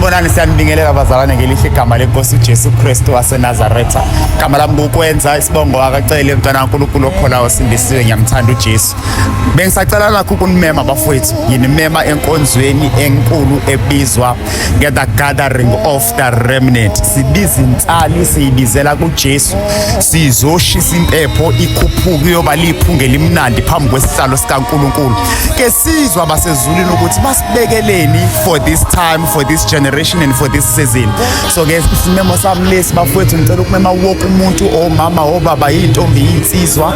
Sanibonani, siyanibingelela bazalwane ngelihle igama lenkosi uJesu Kristu waseNazaretha. Igama lami kukwenza isibongo akacele mntwana kaNkulunkulu okholayo osindisiwe, ngiyamthanda uJesu. Bengisacela nakho ukunimema bafowethu, nginimema enkonzweni enkulu ebizwa nge-The Gathering of the Remnant. Sibiza insali siyibizela kuJesu, sizoshisa impepho ikhuphuke iyoba liphunga elimnandi phambi kwesihlalo sikaNkulunkulu. Ke sizwa basezulwini ukuthi basibekeleni for this time, for this generation and for this season. So ke isimemo sami lesi bafowethu, ngicela ukumema wonke umuntu, omama, obaba, iy'ntombi, iy'nsizwa,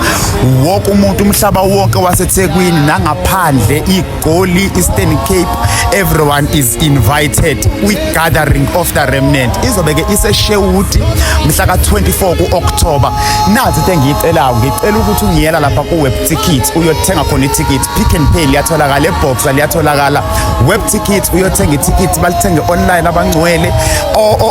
wonke umuntu, umhlaba wonke waseThekwini nangaphandle, iGoli, Eastern Cape, everyone is invited kwi-Gathering of the Remnant. Izobe ke iseSherwood mhla ka-24 ku-October. Nazi into engiyicelayo, ngicela ukuthi ungiyela lapha ku-Web Ticket uyothenga khona ithikithi. Pick n Pay liyatholakala, eBoxer liyatholakala, Web Ticket uyothenga ithikithi, balithenge online abangcwele.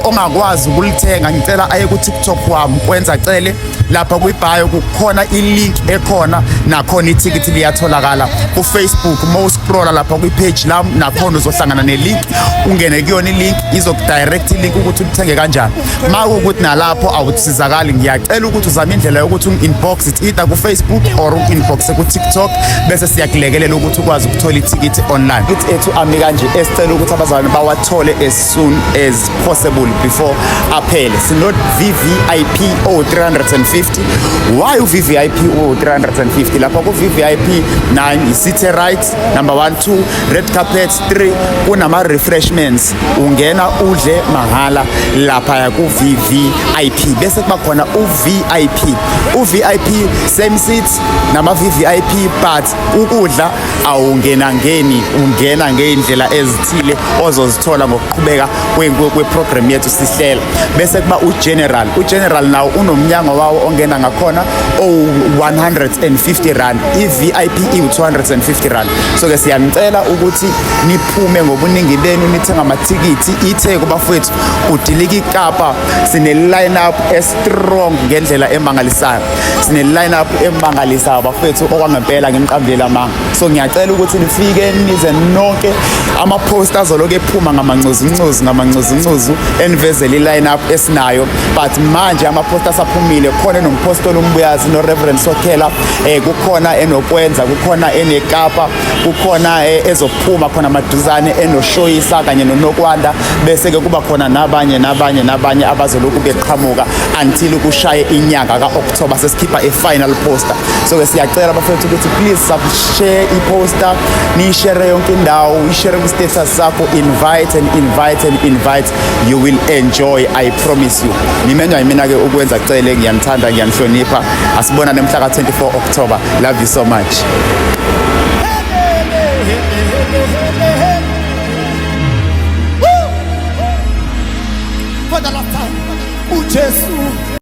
Ongakwazi ukulithenga, ngicela aye ku-TikTok wami, Kwenza Cele, lapha kwi-bio kukhona i-link ekhona, nakhona ithikithi liyatholakala. Ku-Facebook uma uscrolla lapha kwi-page lami, nakhona uzohlangana ne-link, ungene kuyona i-link, izokudirect i-link ukuthi ulithenge kanjani. Ma kuwukuthi nalapho awusizakali, ngiyacela ukuthi uzame indlela yokuthi ungi-inbox it either ku-Facebook or ungi-inboxe ku-TikTok, bese siyakulekelela ukuthi ukwazi ukuthola ithikithi online. Ithi ethu ami kanje, esicela ukuthi abazalwane bawathole as soon as possible before aphele. Sino VVIP o 350. Why u VVIP o 350? Lapha ku VVIP 9 i-city right number 1, 2 red carpet, 3 kunama refreshments, ungena udle mahala lapha ku VVIP. Bese kuba khona u VIP. U VIP same seats nama VVIP, but ukudla awungena ngeni, ungena ngey'ndlela ezithile ozozithola ngokuqhubeka kwe-program yethu sihlela. Bese kuba ugeneral. Ugeneral nawo unomnyango wawo ongena ngakhona owu-R150, i-VIP iwu-R250. So ke siyanicela ukuthi niphume ngobuningi benu nithenga amathikithi. Itheku bafowethu, kudilika iKapa, sine-line up e-strong ngendlela emangalisayo, sine-line up emangalisayo bafowethu, okwangempela ngimqambile amanga. So ngiyacela ukuthi nifike nize nonke. Ama-poster azoloku ephuma ngamancozuncozu ngamancozuncozu enivezela i-line up esinayo, but manje ama-poster asaphumile, khona enompostoli uMbuyazi no-Reverend Sokhela, kukhona enokwenza, kukhona eneKapa, kukhona ezophuma khona maduzane enoshoyisa kanye noNokwanda, bese-ke kuba khona nabanye nabanye nabanye abazolokhu beqhamuka until kushaye inyanga ka-October, sesikhipha i-final poster. So-ke siyacela abafethu ukuthi please share i-poster, niyishere yonke indawo, uyishere kwi-status sakho, invite and invite and invite. You will enjoy, I promise you. Nimenywa yimina-ke Ukwenza Cele. Ngiyanithanda, ngiyanihlonipha. Asibonane mhla ka-24 October. Love you so much. Hey, hey, hey.